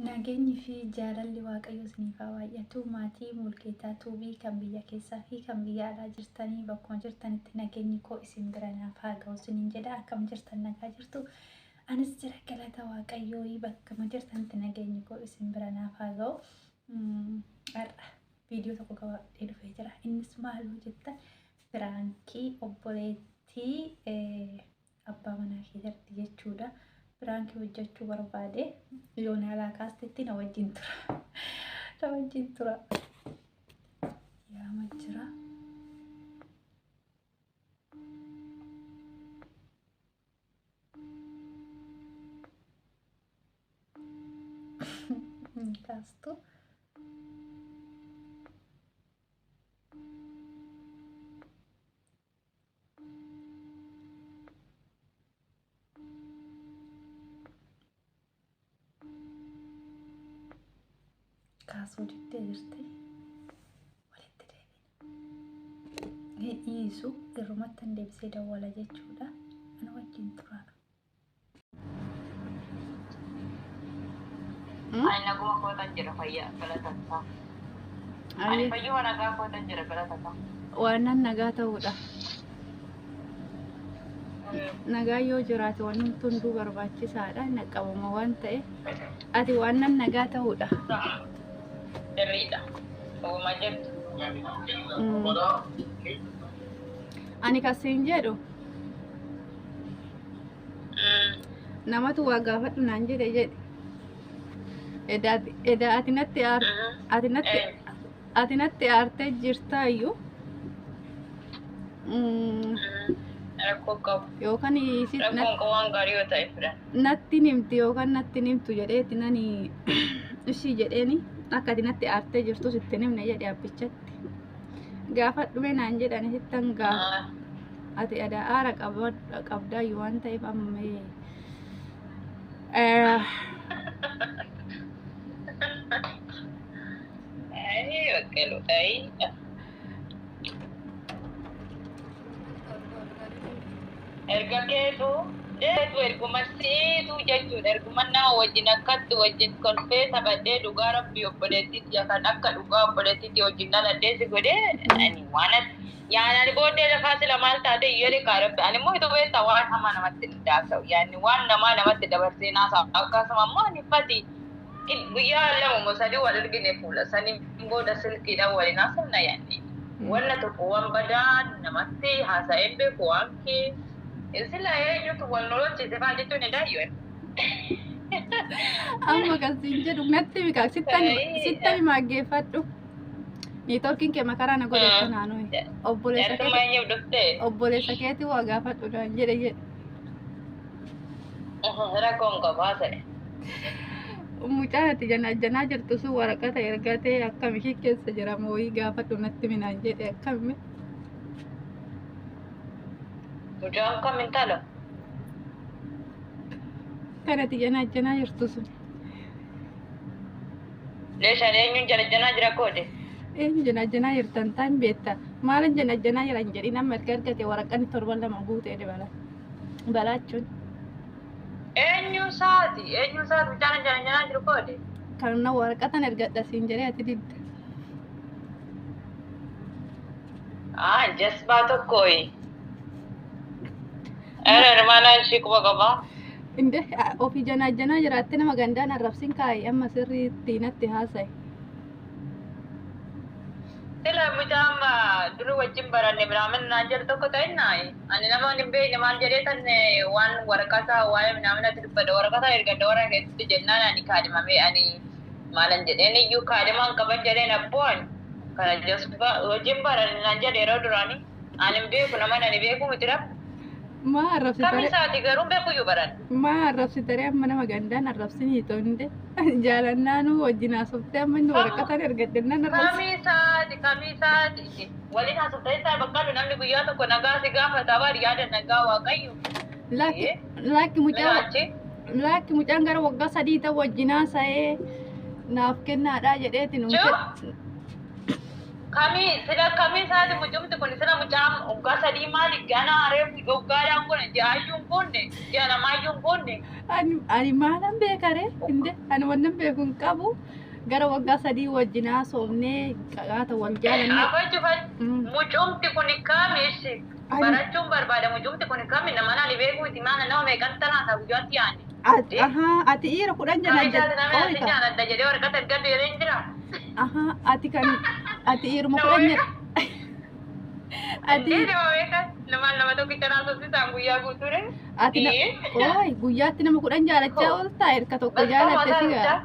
Nageenyi fi jaalalli Waaqayyoo isiniif haa baay'atu. Maatii Mulgeetaa Tuubii kan biyya keessaa fi kan biyya alaa jirtanii bakkuma jirtanitti nageenyi koo isin bira naaf haa ga'u isiniin jedha. Akkam jirtan, nagaa jirtu? Anis jira, galata Waaqayyoo. Bakkuma jirtanitti nageenyi koo isin bira naaf haa ga'u. Har'a viidiyoo tokko qabadhee dhufee jira. Innis maal jettan, piraankii obboleettii abbaa manaa keessatti jechuudha. Piraankii hojjechuu barbaade, yoon alaa kaastetti na wajjin tura. Na wajjin tura. Yaama jira. Kaastu. Kaasuu diddee jirti. Walitti deebina. Hin dhiisu, irrumatti hin deebisee dawwala jechuudha. Ana wajjin tura. Ani naguma kootan jira, fayyaa galatataa. Ani fayyuma nagaa kootan jira, galatataa. Waanan nagaa ta'uudha. Nagaa yoo jiraate wanni hunduu barbaachisaadha. Naqqabama waan ta'e. Ati waanan nagaa ta'uudha. Sirriidha. Dhuguma jirtu. Ani kasiin jedhu namatu waa gaafadhu naan jedhe jedhe. Edaa ati natti aar ati natti ati natti aartee jirtaayyuu. Rakkoo qabu. Yookaan Rakkoon qabu, waan gaarii yoo ta'e fudhan. Natti nimti yookaan natti nimtu jedheeti nani ishii jedheeni, akka ati natti aartee jirtus itti nimne jedhe abbichatti. Gaafa dhume naan jedhan sittan gaafa. Ati adaa aara qabdaayyuu waan ta'eef amma mee. Ayii baqqelu. Ayii. Erga keetu deetu, erguma siitu jechuudha. Erguma nama wajjin akkatti wajjin kolfee taphadhee, dhugaa rabbii obboleettiitti kan akka dhugaa obboleettiitti wajjin dhaladhee si godhee, ani waan yaani booddee lafaa sila maal taate iyyee kaa rabbi. Ani immoo itoo beektaa waan hamaa namatti hin daasa'u, yaani waan namaa namatti dabarsee naasa'u. Akkasuma immoo ani fati guyyaa 2 moo 3 wal argine, fuula sanii booda silkiidhaan waliin haasofna. Yaani wanna tokko waan badaa namatti haasa'een beeku, waan kee sila eenyutu wal lolchiise fa'aa jechuun ni daayyoo. Amma kan siin jedhu natti mika sittan himaaggeeffadhu. Niitoorkiin kee makaraa na godhe kanaanuu obboleessa Erguma keeti eenyuuf dhuftee? Obboleessa keeti waa gaafadhu naan jedhe jedhe. Rakkoon qabu, haasa'e. Mucaan ati janaa jirtu sun waraqata ergatee akkam ishii keessa jira mooyii gaafadhu natti minaan jedhe, akkami? Mucaan kam, intala? Kan ati janaa jirtu sun. Leeshaan eenyuun jalajjanaa jira koode? Eenyu janaa jirtan taan beekta, maalin janaa jiran jedhin, amma erga argate waraqaan torban 2 guutee dabala balaachuun. Eenyu saati? Eenyu saati mucaan jalajjanaa jiru koode? Kan na waraqatan ergadha siin jedhee ati didda. Ah, jasbaa tokkoyi. Ana hirmaanaan ishii quba qabaa. Inde ofii janaa janaa jiraatte nama gandaan arrabsin kaa'i, amma sirriitti natti haasa'e. Sila mucaan duri wajjin baranne minaamin naan jedhu tokko ta'inna, ani nama hin beekne maal jedhee tan waan waraqata waa'ee minaaminatti dubbadha, waraqata ergadha warra keessatti jennaan, ani kaadhimamee ani maalan jedheen iyyuu kaadhimaan qaban jedheen. Abboo, ani kana jasba wajjin baranne naan jedhe yeroo duraanii, ani hin beeku, nama ani beeku miti rab. Maa arrabsitare? Kamisaati garuu beeku iyyuu baran. Maa arrabsitare? Amma nama gandaan arrabsinii tonde jaalannaanuu wajjin haasoftee, amma inni waraqatan ergadhennaan arrabsi. Kamisaati, kamisaati waliin haasoftee isaa bakka namni guyyaa tokko nagaa si gaafata bar, yaada nagaa waaqayyo. Lakki, lakki, mucaa Achi. Lakki, mucaan gara waggaa 3 ta'u wajjin haasa'ee naaf kennaadha jedheeti nuun. Joo. Kami sila kami isaati mucumti kun sila mucaan waggaa 3 maali ganaa reefu waggaadhaan kun ji'aayyuu hin guunne, ji'a lamaayyuu hin guunne. Ani maalan beekaree? Inde ani wannan beeku hin qabu. Gara waggaa 3 wajjin haasofnee qaata wal jaalannee. Afachu mucumti kun kami ishi barachuun barbaada, mucumti kun kami nama ani beekuuti maana nama meeqan tanaa isaa guyyaatti yaani. Ahaa, ati dhiira 10 Kami janaa isaati namni qoyta. asi jaaladha jedhee waraqata ergadhu jedhee hin jira. Ahaa, ati kan ati dhiiruma 10 jedha. Ati Indee nama meeqa nama nama tokkicha naasofsiisaan guyyaa guutuure. Ati na qoy, guyyaatti nama 10 jaalachaa ooltaa, erga tokko jaalatte si gaa.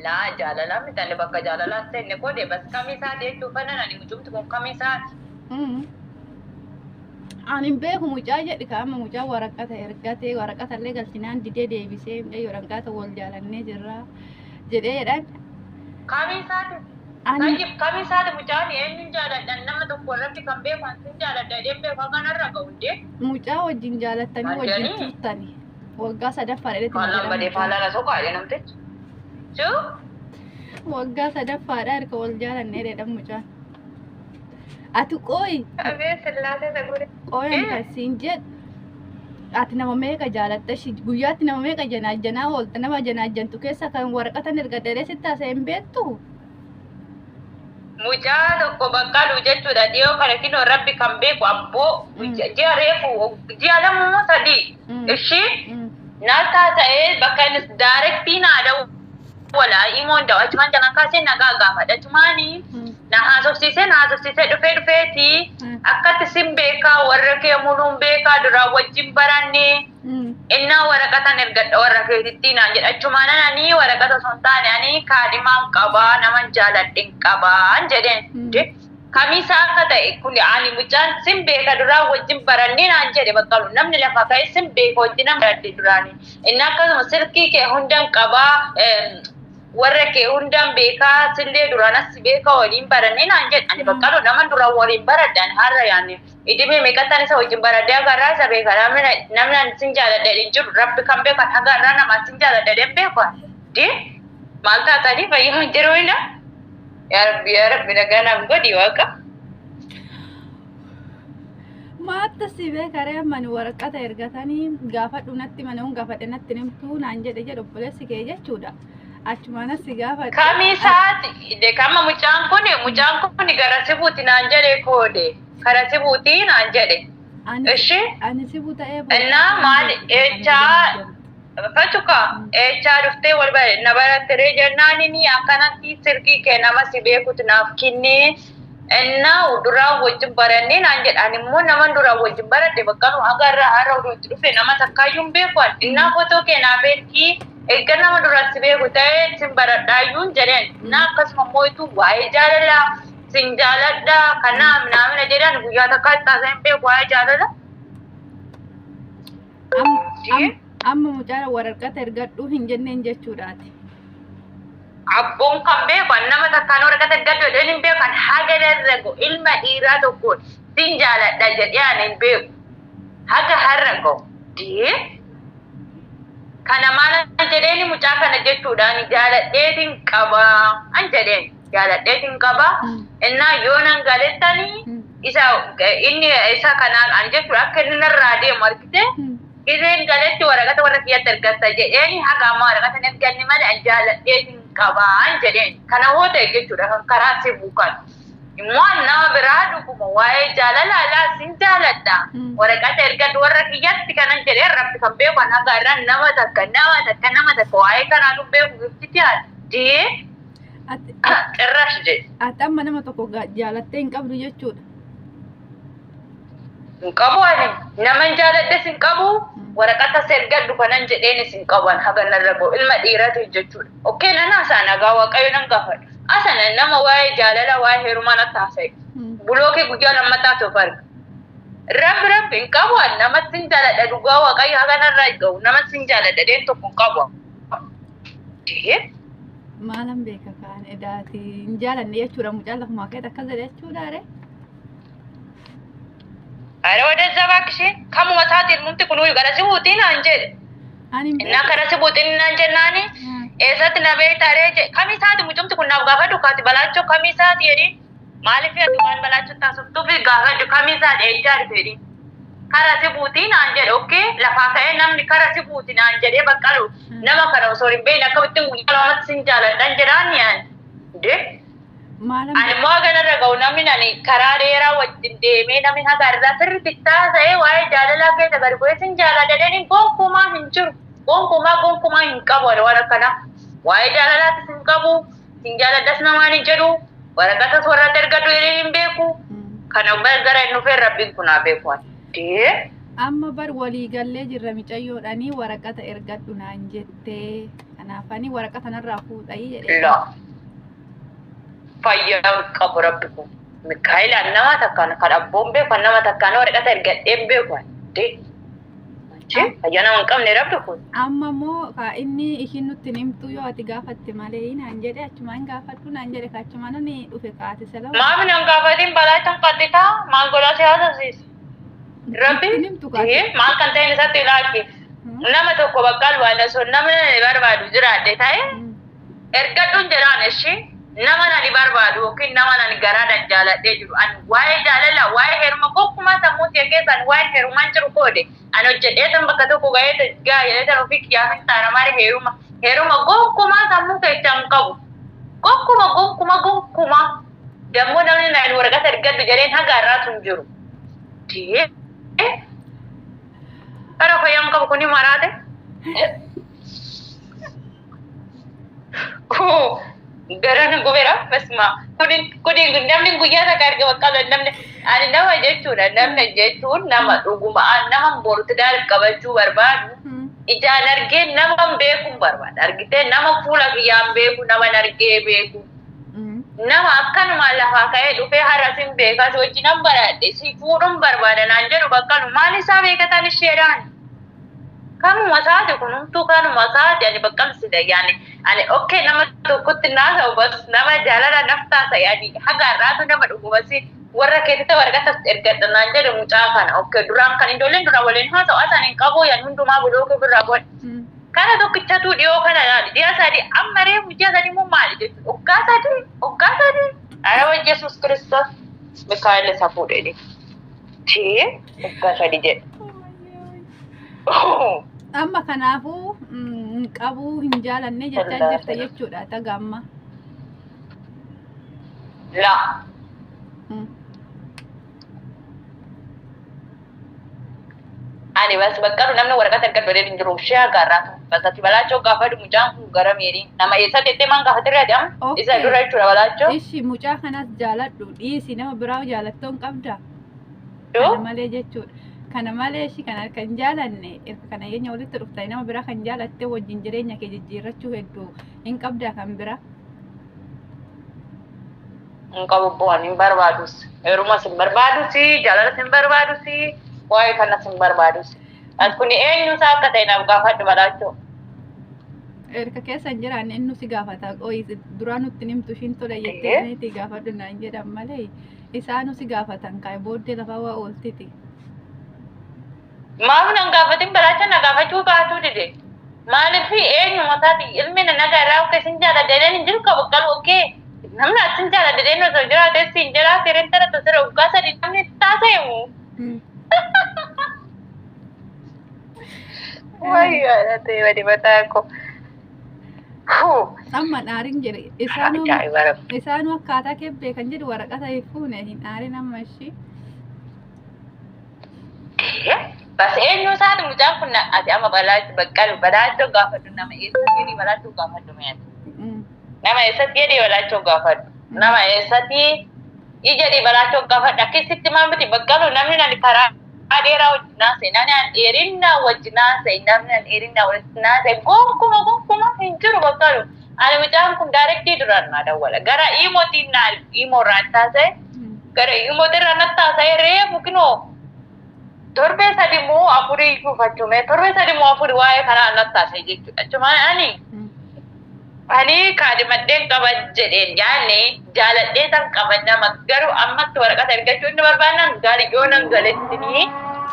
Laa, jaalalaa miti, ani bakka jaalalaa seenne godhe bas kamii isaati jechuu fanan ani mucumti kun kamii isaati. Ani hin beeku mucaa jedhi kaama mucaa waraqata ergatee waraqata illee galchinaan didee deebisee mucaa waraqata wal jaalannee jirra jedhee jedhan. Kamii isaati? Ani Tayyib, kamii isaati mucaan? Eenyuun jaaladhan? Nama tokko irratti kan beeku an sin jaaladha jedheen beeku kanarra ga'u hundee. Mucaa wajjin jaalattanii Maal wajjin jedhanii? turtani waggaa sadaffaadha jedhetti Faalaan jedhan badee mucaan. faalaan soqaadhe namtichi. Chuu? Waggaa sadaffaadha erga wal jaalannee jedhan mucaan. Ati qoy Abee sillaasee isa godhe. Qoyan kan siin jedhu, ati nama meeqa jaalatta? Shi guyyaatti nama meeqa janaajjanaa oolta? Nama janaajjantu keessa kan waraqatan erga dheree sitti haasa'e hin beektu? Mucaa tokko baqqalu jechuudha dhiyoo kana kinoo rabbi kan beeku abboo ji'a reefu ji'a 2 moo 3 ishii naataa ta'ee bakka innis direct naa dawwala, imoon dawa achumaan jalaan kaasee nagaa gaafadha, achumaanii na haasofsiisee, na haasofsiisee dhufee dhufeeti akkatti sin beekaa, warra kee muluun beekaa, duraa wajjin barannee innaa waraqatan ergadha warra keetitti naan jedha. Achumaan ani waraqata osoo hin taane ani kaadhimaan qabaa, naman jaaladhin qabaan jedheen. Kamiisa akka ta'e kun ani mucaan sin beeka, duraa wajjin barannee naan jedhe. Bakka namni lafa ka'e sin beeka, wajjin nama baradhe duraanii. Inni akkasuma silkii kee hundan qabaa, warra kee hundan beekaa, sillee duraan as beeka, waliin barannee naan jedhe. Ani bakka nama duraan waliin baradhe ani har'a yaanne idimee meeqattaan isa wajjin baradhee agarraa isa beeka. Namni ani sin jaaladhe hin jiru, rabbi kan beekan hagarraa nama sin jaaladhe hin beeku. Di maal taatanii fayyama hin jiru ina? Yaa Rabbi, yaa Rabbi, nagaa naaf godhi waaqa. Maatta si beekaree? Ammani waraqata ergatanii gaafadhu natti mana hun gaafadhe natti nimtuu naan jedhe jedhu obboleessi kee jechuudha. Achumaan as si gaafadhe. Kamiisaati kama mucaan kun gara sibuuti naan jedhe koode, kara sibuuti naan jedhe. Ani Ishi ani sibu ta'ee innaa maal echaa fachuka echaa dhuftee wal bare na barattere jennaanini akkanatti silkii kee nama si beekutu naaf kennee innaa duraa wajjin barannee naan jedha. Ani immoo nama duraa wajjin baradhe bakka nu agarra har'a oduu itti dhufe nama takkaayyuu hin beeku. Innaa footoo kee naaf ergii, erga nama duraa si beeku ta'ee sin baradhaayyuun jedheen. Innaa akkasuma immoo itu waa'ee jaalalaa sin jaaladha kanaa minaamina jedhan guyyaa takkaa itti haasa'ee hin beeku waa'ee jaalala. Amma mucaan waraqata ergadhu hin jenneen jechuudhaati. Abboon kan beeku an nama takkaan waraqata ergadhu jedheen hin beeku. An haga darragu ilma dhiiraa tokkoon sin jaaladha jedhee ani hin beeku. Haga har'a ga'u. Dee? Kana maal jedheeni mucaa kana jechuudhaan jaaladheetiin qabaa an jedheen, jaaladheetiin qabaa. Innaa yoo nan galettanii isa inni isa kanaan an jechuudha akka inni narraa deemu argite. Giseen galetti waraqata warra kiyyatti ergatta jedheeni, haga ammaa waraqata hin erganne malee an jaaladheetiin qabaa an jedheen. Kana hoo ta'e jechuudha kan karaa si buukan. Immoo an nama biraa dhuguma waa'ee jaalala alaa sin jaaladha. Waraqata ergadhu warra kiyyatti kanan jedheen, rabbi kan beeku an haga irraa nama takka, nama takka, nama takka waa'ee kanaa dhun beeku giftitti haadha. Ati Cirrash jedhe. Ati amma nama tokko jaalattee hin qabdu jechuudha. Hin qabu, ani naman jaaladhes hin qabu, waraqata ergadhu kanan jedheenis hin qabu an haga narra ga'u ilma dhiiratu jechuudha. Okkee, nan haasaa, nagaa waaqayyo nan gaafadha. Asana nama waa'ee jaalala waa'ee heerumaa natti haasa'e. Block guyyaa lammataa toof arga. Rabbi, rabbi, hin qabu, ani namatti hin jaaladha, dhugaa waaqayyo haga narra ga'u namatti hin jaaladha dheen tokko hin qabu. Maalan beeka kaan edaati hin jaalanne jechuudha mucaan lafumaa keessa akkas jedhe jechuudha ree. Are ወደዛ እባክሽ kamuma isaatiin mumti kun gara si buutii naan jedhe. Ani hin Innaa beeku. kara si buutiin naan jennaani. Eessatti na beektaa ree jedhe. Kamii isaati mucumti kun naaf gaafadhu kaati balaachoo kamii isaati jedhi. Maaliif ati waan balaachuun taasiftuuf gaafa kamiisaa dheechaa dhufeedhi. Kara si buutii naan jedhe, okkee lafaa ka'ee namni kara si buuti naan jedhee baqqalu nama kana osoo hin beekne akkamitti guyyaa lamatti sin jaaladhan jedhaan yaan. De Maalam ani immoo kanarra ga'u namni ani karaa dheeraa wajjin deemee namni haga irraa sirriitti taasa'ee waa'ee jaalalaa keessa gadi bu'ee sin jaaladha jedheen gonkumaa hin jiru. Gonkumaa gonkumaa hin qabu ani waan akkanaa. Waa'ee jaalalaatis hin qabu, sin jaaladhas namaan hin jedhu, waraqatas warratti ergadhu jedhee hin beeku. Kana gara hin dhufeen rabbiin kun haa beeku ani. Dee Amma bar walii gallee jirra micayyoodhanii waraqata ergadhu naan jettee kanaafanii waraqata narraa fuudhanii jedhee. La. Fayyaa qabu rabbi kun. Mikaa'ilaan nama takkaan kan abboon beeku kan nama takkaan waraqata ergadheen beeku ani. Dee. Fayyaa nama hin qabne rabbi kun. Amma immoo ka inni ishiin nutti hin himtu yoo ati gaafatte malee naan jedhe achumaan gaafadhu naan jedhe ka achumaan ani dhufe kaate sala. Maaf nan gaafatiin balaa qadditaa maal godhaa si haasofsiisa. Rabbi Nutti hin himtu kaate. maal kan ta'een isatti ilaalchi. Nama tokko bakka albaadha osoo namni nani barbaadu jiraadhe ta'e ergadhuun jedhaan ishii nama nani barbaadu yookiin nama nani garaadhaan jaaladhee jiru. Ani waa'ee jaalala waa'ee heeruma gonkumaa sammuu kee keessa ani waa'ee heerumaan jiru koode. Ani hojjedhee tan bakka tokko ga'ee gaa'ee tan ofii kiyyaaf hin taane malee heeruma heeruma gonkumaa sammuu keessa hin qabu. Gonkuma gonkuma gonkuma. Dammoo namni nani waraqata ergadhu jedheen haga har'aatu hin jiru. Kara fayyaan qabu kuni maraate. Garan gubeera basma. Kuni kuni namni guyyaa takka arge bakka namni ani nama jechuudha namni jechuun nama dhuguma nama borutti qabachuu barbaadu. Ijaan argee nama beekuun barbaada. Argitee nama fuula kiyyaan beeku nama argee beeku. Nama akkanuma lafaa ka'ee dhufee har'a sin beekaa si wajjin nan baradhe si fuudhuun barbaada naan jedhu bakka maal isaa beekatan isheedhaan. Kanuma isaati kunumtuu kanuma isaati ani baqqamsida yaani ani okkee nama tokkotti naasa'u bas nama jaalala naf taasa yaani haga har'aatu nama dhuguma si warra keetitti waraqata ergadha naan jedhu mucaa kana okkee duraan kan ijoolleen duraan waliin haasa'u asan hin qabu yaan hundumaa bulookii birraa godhe. Kana tokkichatu dhiyoo kana yaali ji'a 3 amma reefu ji'a 3 immoo maali jechuudha waggaa 3 waggaa 3 arawa Yesuus Kiristoos Mikaa'el isa fuudhee tee waggaa 3 jedhe. Amma kanaafuu hin qabuu hin jaalanne jechaa jirta jechuudha taga amma. La. Ani bas bakka namni waraqata erga godhee hin jiru ishee agarraa basati balaachoo gaafadhu mucaan kun gara meerii nama eessa tettee maan gaafatirra jedhama isa dura jechuudha balaachoo. Ishi mucaa kanas jaaladhu dhiisi nama biraa jaalattoon qabda. Kana malee jechuudha. Kana malee ishi kana kan jaalanne erga kana yeenya walitti dhuftanii nama biraa kan jaalattee wajjin jireenya kee jijjiirrachuu hedduu hin qabdaa kan biraa. Hin qabu bu'aan hin barbaadus. Heerumas hin barbaadus, jaalalas hin barbaadus, waa'ee kanas hin barbaadus. As kun eenyu isaa akka ta'e naaf gaafadhu balaachoo. Erga keessa hin jiraanne inni si gaafata. Qoyi duraa nutti himtu ishiin tola jettee itti gaafadhu naan jedhan malee isaanu si gaafatan kaa'e booddee lafaa waa ooltiti. Maaf nan gaafatin balaacha na gaafachuu baatuu dide. Maaliif eenyu mataati ilmi na nagaa irraa akka isin jaaladha jedheen hin jiru qabu qalu okkee. Namni asin jaaladha jedheen osoo jiraate siin jiraate rintara tosira waggaa 3 namni taaseemu. Wayyaa ta'e badi mataa koo. Amma dhaarin jedhe isaanuu akkaataa kee beekan jedhu waraqata hin fuune hin dhaarin amma ishii. Bas eenyu isaati mucaan kun ati amma balaachu baqqalu balaachoo gaafadhu nama eessatti jedhii balaachoo gaafadhu meeshaa. Nama eessatti jedhii balaachoo gaafadhu. Nama eessatti jedhii balaachoo gaafadhu akkasitti maal miti baqqalu namni nani karaa dheeraa wajjin naasa'e namni an dheerinnaa wajjin naasa'e namni an dheerinnaa wajjin naasa'e gonkuma gonkuma hin jiru baqqalu. Ani mucaan kun daarektii duraan naa dawwala gara iimootiin naa iimoorraan taasa'e gara iimootirraa na taasa'e reefu kinoo torbee 3 moo 4 kufachume torbee 3 moo 4 waa'ee kanaa na taasa'e jechuudha. Achumaan ani kaadhimadheen qaba jedheen yaanne jaaladhee san qaba nama garuu ammatti waraqata ergachuu inni barbaannan gaarii yoo nan galettini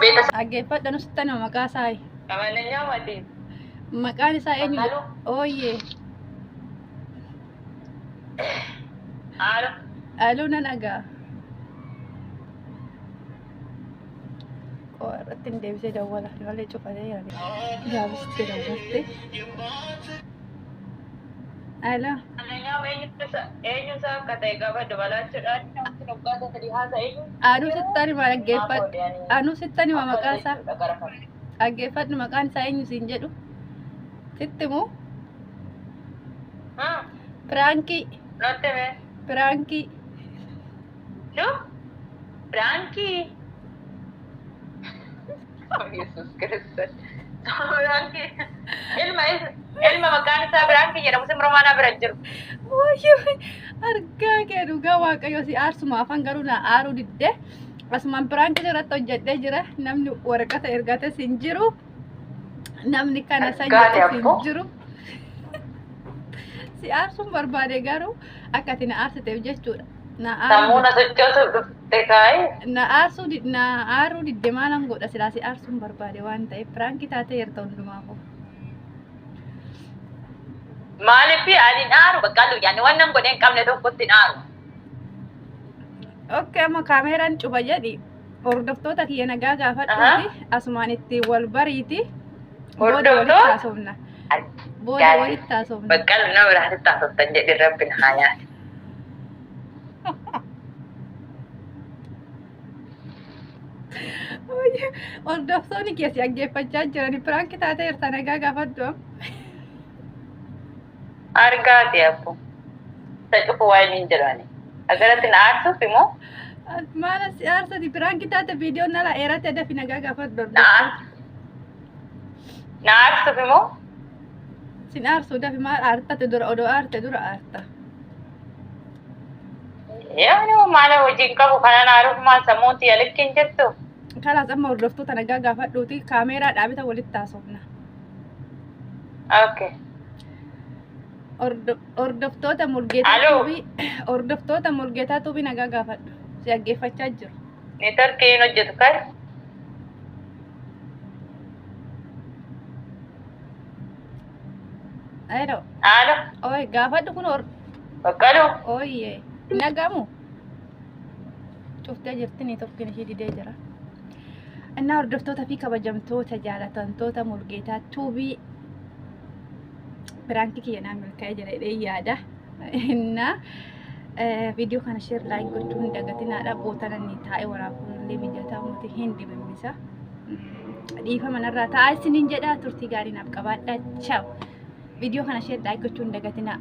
beeta. Dhaggeeffadha nusitti nama maqaa isaa. Amananyaa mati. Maqaan isaa eenyu? Ooyyee. Haalo. Aloo nan dhagaa. Qoo irratti hin deebisee dawwala. Malee cufatee jira. Gaabiste dawwalte. Aloo. Eenyu isaa akka ta'e gaafa dabalaachuudhaan namni waggaa sadii haasa eenyu. Anuu sittan hima dhaggeeffadhu. Anuu sittan hima maqaa isaa. Dhaggeeffadhu maqaan isaa eenyu siin jedhu. Sitti himu. Piraankii. Natti hime. Piraankii. No? Piraankii. Yesus Kiristoos. Piraankii. Ilma ilma maqaan isaa Piraankii jedhamu simromaanaa bira jiru. Wayyoo argaa kee dhugaa waaqayyo si aarsuma afaan garuu na aaruu didde. Asumaan piraankii irratti hojjedhee jira. Namni waraqata ergates hin jiru. Namni kana san Argaa jedhes hin kee jiru. Si aarsuun barbaade garuu akka ati na aarsiteef jechuudha. Na Sammuu aaruu na sochoosuuf dhufte kaayi. na aarsuu na aaruu didde maalan godha silaa si aarsuun barbaade waan ta'eef piraankii taatee jirta hundumaafuu. Maaliif ani hin aaru bakka yaani waan nan godhee hin qabne tokkotti hin aaru. Okay, amma kaameeraan cufa jedhi. Hordoftoota kiyya nagaa gaafadhuuti. Asumaan itti wal bariiti. Booda walitti Hordoftoota? haasofna. Booda walitti haasofna. Bakka nama biraatti taasiftan jedhi rabbi na haa nyaatu. Hordoftoonni kiyya si dhaggeeffachaa jirani. Piraankii taatee jirta nagaa gaafadhu. Argaati abbo. Isa cufu waa inni hin jedhani. Agaratti na aarsuuf immoo Maala si aarsati piraankii taate viidiyoon nala dheerate dafi nagaa gaafadhu. na na aarsuuf immoo Sin aarsuu dafi maal aartate dura odoo aarte dura aarta. Yaani maala hojii hin qabu kanan aaruuf maal sammuun tiyya likki hin jirtu. Kalaas amma hordoftoota nagaa gaafadhuuti kaameeraa dhaabita walitti haasofna. Okay. Hordoftoota Mulgeetaa Aloo. Tuubii hordoftoota Mulgeetaa Tuubii nagaa gaafadhu. Si dhaggeeffachaa jiru. Neetworkii hin hojjetu kar. Ayidoo. Alo. Oye gaafadhu kun Baqqaluu. Oye nagamu. Cuftee jirti neetworkiin ishee didee jira. Innaa hordoftoota fi kabajamtoota jaalatamtoota Mulgeetaa Tuubii piraankii kiyya naa milkaa'ee jira jedhee yaada. Innaa viidiyoo kana share like gochuu hin dagatinaadha. Bootaan inni taa'ee waraabuun illee mijataa mootii hin dibimmisa. Dhiifama narraa taa'aa isiniin jedha turtii gaarii naaf qabaadhaa. Ciao. Viidiyoo kana share like gochuu hin dagatinaa.